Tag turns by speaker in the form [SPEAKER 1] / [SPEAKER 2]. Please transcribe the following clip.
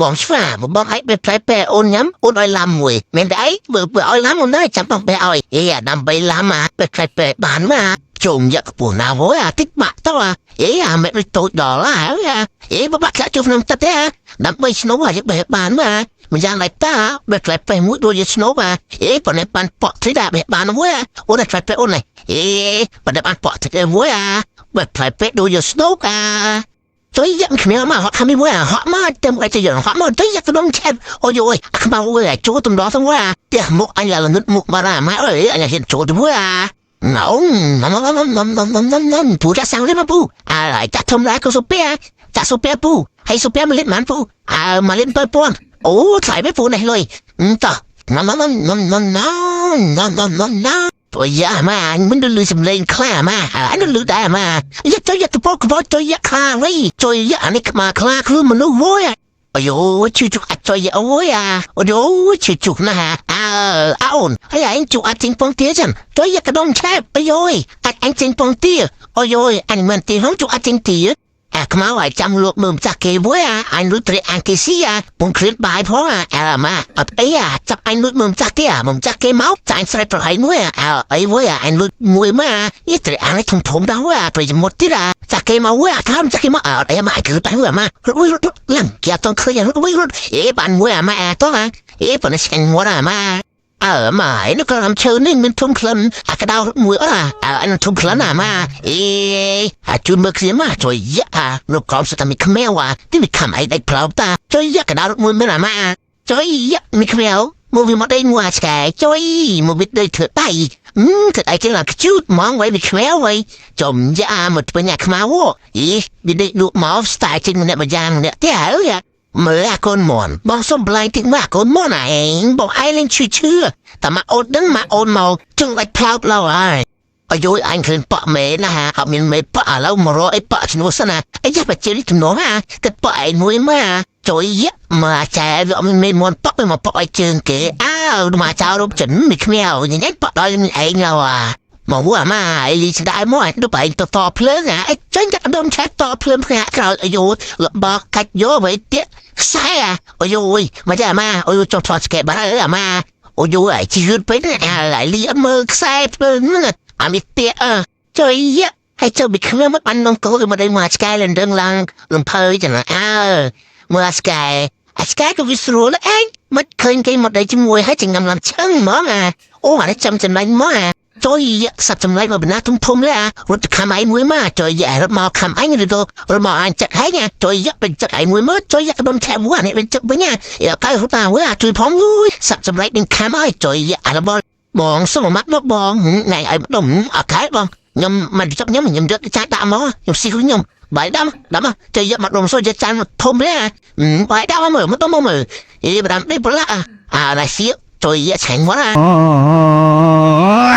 [SPEAKER 1] បងស្វាបងឲ្យបែបផ្លែពេអូនញ៉ាំអូនឲ្យឡាំមួយមែនទេអីបើឲ្យឡាំអូនដែរចាំបងបែឲ្យអេដើម្បីឡាំអាបែបផ្លែពេបានមកជុំយកពូណាវអាតិចបាក់តោះអេអាមិនតូចដល់ហើយអេបបាក់ចាក់ជុំក្នុងទឹកទេដើម្បីស្នូអាយកបែបបានមកម្យ៉ាងឡៃតាបែបផ្លែពេមួយដូចជាស្នូអាអេប៉ុណ្ណេះបានប៉ក់ត្រីដាបែបបានមួយអូនផ្លែពេអូននេះអេប៉ុណ្ណេះបានប៉ក់ត្រីមួយអាបែបផ្លែពេដូចជាស្នូអា ចុយយ៉ាងគ្មានមកហត់ខាមីមួយហត់មកតែមកទៅយ៉ាងហត់មកទៅយ៉ាងក្នុងឆែបអូយអូយខ្មៅអើយចូលតំដងទៅផ្ទះមុខអញឡាងឹតមុខបារ៉ាម៉ែអើយអញហ៊ានចូលទៅមួយអាណងណងណងណងណងណងណងណងពូចាសាំងលេមកពូអាចាធំឡាក៏សូពែចាសូពែពូហើយសូពែមកលេនម៉ានពូអាមកលេនទៅពូអូថ្លៃមិនពូនេះលុយតោះណងណងណងណងណងណងណងណង ព្រោះយ៉ាម៉ាអញមិនលឺសំឡេងខ្លាម៉ាអញលឺដែរម៉ាយ៉ាទៅយ៉ាទៅពកបទៅយ៉ាខ្លាវិញជួយយ៉ាអានេះខ្មាខ្លាខ្លួនមនុស្សវយអាយជូជអាចជួយអូយអាអូយជូជណាស់អើអអូនហើយអញជូអាចទិញពងទាចឹងជួយយ៉ាកដុំឆែបអាយអាចអញទិញពងទាអូយអញមិនទីហងជូអាចទិញទាអាខ្មៅឲ្យចាំលក់មើលចាស់គេមួយអាអញលួចត្រីអាគេស៊ីអាពងគ្លៀនបាយផងអាអើម៉ាអត់អីអាចាប់អញលួចមើលចាស់គេអាមើលចាស់គេមកចាញ់ស្រែកប្រហែលមួយអាអីមួយអាអញលួចមួយមកអានេះត្រីអានេះធំធំដល់អាត្រីមុតទៀតអាចាស់គេមកមួយអាតាមចាស់គេមកអត់អីម៉ាគឺតែមួយអាម៉ារត់រត់ឡើងគេអត់ឃើញរត់រត់អេបានមួយអាម៉ាអាតោះអេប៉ុណ្ណេះឆ្ងាញ់មួយអាម៉ាអើម៉ែនោះក៏អំឈើនេះមានធំក្លិនអាកដៅមួយអត់អាអានធំក្លិនអាម៉ាអេអាជូនមើលគ្នាមកជួយយ៉ាលោកកំសតែមីខ្មៅអាទីមីខំអីដៃផ្លោតាជួយយ៉ាកដៅមួយមានអាម៉ាជួយយ៉ាមីខ្មៅមកវាមកដេញមួយអាឆ្កែជួយមកវាដេញធ្វើដៃធ្វើដៃគេឡើងខ្ជូតហ្មងໄວមីខ្មៅໄວចំយ៉ាមកធ្វើញ៉ាខ្មៅអីវាដេញលក់មកស្ទាយចេញម្នាក់មួយយ៉ាងម្នាក់ទេហើយមើលអាកូនមនបងសុំប្លែងតិចមកអាកូនមនឯងបងឯងលេងឈឺឈឺតែមកអូនដឹងមកអូនមកជឹងដាច់ផ្លោតឡើយហើយអាយអញឃើញប៉ក់មេណាហាអត់មានមេប៉ក់ឥឡូវមករកអីប៉ក់ឈ្នួលសិនណាអីយ៉ាបច្ចេកទំនងហាគិតប៉ក់ឯងមួយមកជួយមកចែវាអត់មានមេមនប៉ក់មកប៉ក់ឲ្យជើងគេអើមកចោលរូបចិនមីខ្មៅញ៉ៃប៉ក់ដល់ឯងឡើយមកវ៉ាម៉ាអីស្ដាយមកទៅបែងទៅតភ្លើងអាអីចេញតែដុំឆែតតភ្លើងផ្ងាក្រោយអាយុលបកាច់យកໄວទៀតខ្សែអាយយមកចាម៉ាអូយចង់ថតស្កេបាត់អាម៉ាអូយអាជឿពេកអាឡៃលីអត់មើលខ្សែភ្លើងអាមីទៀអជួយហើយចូលពីខ្ញុំមកបាននងកោមកដេញមកឆ្កែលដឹងឡើងលំភើចឹងអើមើលឆ្កែអាឆ្កែក៏វាស្រួលឯងមិនឃើញគេមកដេញជាមួយហើយចង្ងំឡើងឈឹងហ្មងអាអូអានេះចាំចំណេញមកអាជួយសត្វចម្លែកមកបណ្ណាធំធំเลยអារត់ខំឯងមួយមកជួយរត់មកខំឯងឬទៅរត់មកអញចិត្តហើយណាជួយពេញចិត្តឯងមួយមកជួយដុំឆែមួយអានេះពេញចិត្តវិញណាកៅរត់មកវិញអាជួយផងយសត្វចម្លែកនឹងខំហើយជួយអារបស់បងសុំមកមកបងថ្ងៃឲ្យដុំអត់ខែបងខ្ញុំមិនចាប់ខ្ញុំខ្ញុំយកចាដាក់មកខ្ញុំស៊ីខ្ញុំបាយដាំដាំជួយយកមកដុំសូចានធំទេបាយដាំមើលមកដុំមើលអីបាំនេះប្រឡាអាណាសៀជួយឆាញ់មកណា
[SPEAKER 2] អូ